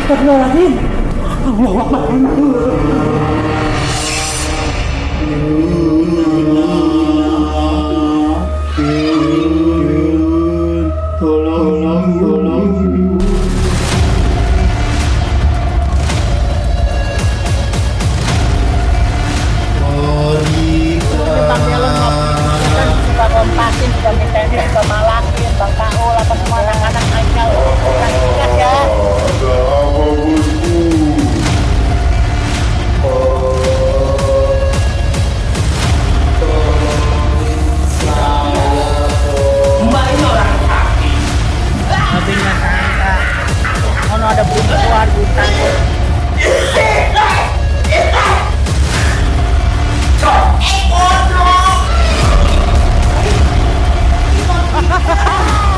Astagfirullahaladzim. Allahu Akbar. Tolong. Suka kompasin, suka mintain, suka malakin, Bang Kaul, apa semua anak-anak Aikal. Ingat ya. Mbak ini orang sakit. Mobilnya sangka. Ono ada bunyi keluar hutan. Ha ha ha ha!